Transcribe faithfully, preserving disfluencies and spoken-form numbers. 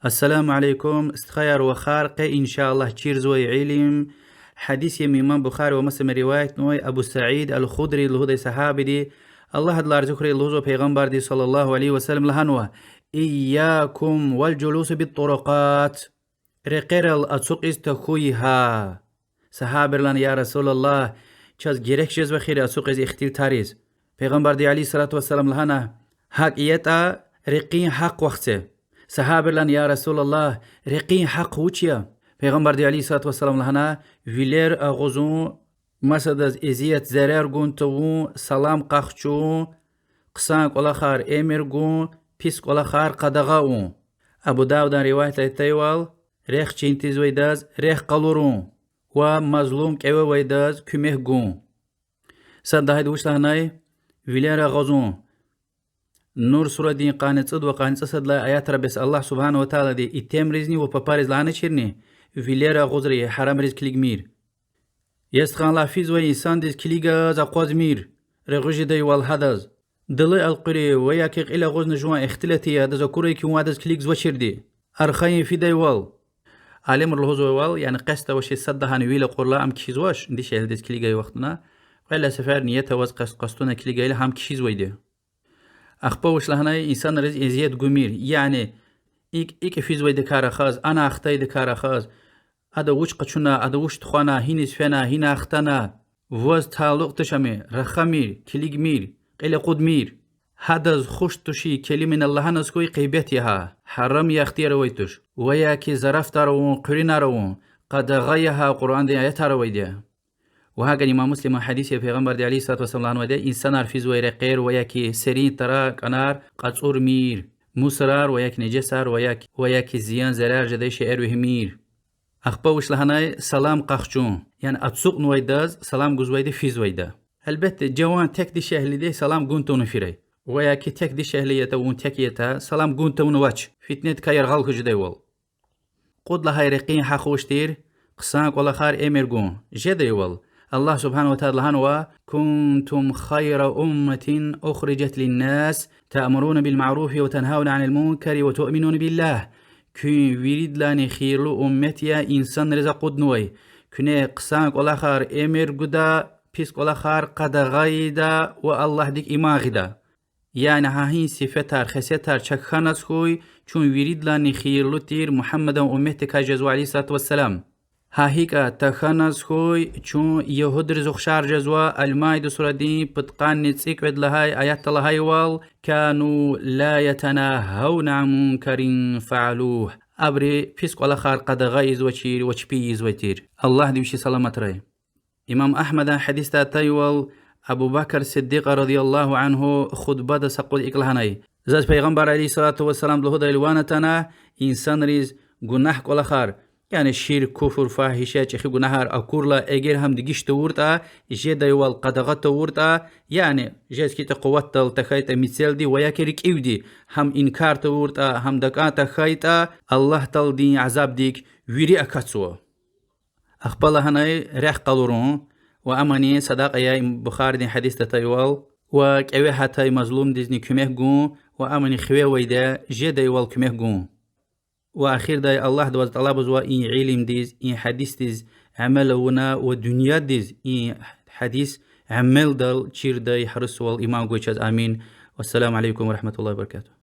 Ассаламу алейкум, стхаяр-вахар, къе, إن شاء الله, чирзавай илим, гьадис я, имам Бухари ва Муслима риваятнавай, Абу Саид аль-Худри лугьудай сагьабиди, Аллагь адалай рази хьурай, лугьузва: Пайгъамбарди, صلى الله عليه وسلم, лагьанва: إياكم والجلوس بالطرقات. Рекьерал ацукьиз тахьуй гьа. Сагьабийри лагьана: يا رسول الله, чаз герек жезва эхир ацукьиз ихтилатриз. Пайгъамбарди, عليه الصلاة والسلام, лагьана: ГьакӀ ятӀа, рекьин гьахъ вахце. Сагьабийри лагьана: يا رسول الله, рекьин гьахъ вуч я? Пайгъамбарди, عليه الصلاة والسلام, лагьана: вилер агъузун, масадаз эзият, зарар гун тавун, салам къахчун, хъсан кӀвалахар эмир гун, пис кӀвалахар къадагъа авун. Абу Давудан риваятда атайвал, рехъ чин тийизвайдаз рехъ къалурун ва мазлум, кӀеве авайдаз куьмек гун. Сад лагьайди вуч лагьанай? Вилер агъузун. Нур сурадин къанни цӀуд ва къанни цӀусад лагьай аятра бес Аллагь سبحانه وتعالىди итимризни ва папариз лагьаначирни: вилер агъуз, гьарамриз килигмир. Ястханлай физвай инсандиз килигиз акъвазмир, регъуь жедайвал гьадаз. Далу элкъуьри ва я кьил агъузна жуван ихтилат я, адаз акурай хьи, вун адаз килигзавачирди, архайин фидайвал. Алимри лугьузвайвал, яни къаст авачиз сад лагьана вил акьурла, ам кхьизвач, дишегьлидиз килигай вахтунда. Кьвед лагьай сефер ният аваз къаст-, къастуна килигайла, гьам кхьизвайди. Ахпа вуч лагьанай: инсанриз эзият гумир, яни икӀ, икӀ физвайдакай рахаз, ана ахтайдакай рахаз, ада вуч къачуна, ада вуч тухвана, гьиниз фена, гьинай хтана, ваз талукь туш ам, рахамир, килигмир, кьил акъудмир. Гьадаз хуш тушир келимаяр лагьаназ хьуй, гъибет я гьа, гьарам я, ихтияр авай туш. Ва я кьи зарафатар авун, хъуьруьнар авун, къадагъа я гьа, Къуръандин аятар авайди я. Ва гьакӀни имам Муслиман гьадис я, Пайгъамбарди, عليه الصلاة والسلام, лагьанвайди я: инсанар физвай рекьер ва я кьи серин тара-кӀанар кьацӀурмир, мусорар ва я кьи нежесар ва я кьи, ва я кьи зиян-зарар жедай шейэр вегьимир. Ахпа вуч лагьанай: салам къахчун, яни ацукьнавайдаз салам гузвайди физвайда. Гьелбетда, жаван тек дишегьлиди салам гун тавуна фирай. Ва я кьи тек дишегьли ятӀа, вун тек ятӀа, салам гун тавуна вач, фитнедикай яргъал хьуй жедайвал. Кьуд лагьай рекьин гьахъ вуч тир? Хъсан кӀвалахар эмир гун жедайвал. Аллагь سبحانه وتعالى лагьанва: كنتم خير أمة أخرجت للناس تأمرون بالمعروف وتنهون عن المنكر وتؤمنون بالله. Куьн виридалайни хийирлу уммет я инсанриз акъуднавай. Куьне хъсан кӀвалахар эмир гуда, пис кӀвалахар къадагъа ийида ва Аллагьдик иман гъида. Яни гьа гьи сифетар, хесетар чак хьаназ хьуй, чун виридалайни хийирлу тир Мугьаммадан умметдикай жезва, عليه الصلاة والسلام. Гьа гьикӀ тахьаназ хьуй, чун ягьудриз ухшар жезва, Аль-Маида сурадин пудкъанни цӀикьвед лагьай аятда лагьайвал: كانوا لا يتناهون عن منكر فعلوه. Абуру пис кӀвалахар къадагъа ийизвачир ва чпи ийизвай тир. Аллагьди вичи саламатрай. Имам Агьмадан гьадисда атайвал, Абу Бакр Сиддикьа رضي الله عنه хутӀбада са къуз икӀ лагьанай: заз Пайгъамбар, عليه الصلاة والسلام, лугьудайла ван атана, инсанриз гунагь кӀвалахар, яни ширк, куфр, фагьиша, чӀехи гунагьар акурла, эгер гьам дегиш тавуртӀа, жедайвал къадагъа тавуртӀа, яни жез хьайитӀа къуватдал, тахьайтӀа мецелди ва я кьи рикӀивди, гьам инкар тавуртӀа, гьам дакӀан тахьайтӀа, Аллагь Тааладин азабдик вири акатзава. Ахпа лагьанай рехъ къалурун, ва амни садакьа я, Бухаридин гьадисда атайвал, ва кӀеве гьатай мазлумдизни куьмек гун, ва амни хиве авайди я жедайвал куьмек гун. Ва эхирдай Аллагьдивай тӀалабзава и илимдиз, и гьадисдиз амал авуна ва дуьньядиз и гьадис амалдал чирдай гьарусвал, иман гуй чаз. Амин. والسلام عليكم ورحمة الله وبركاته.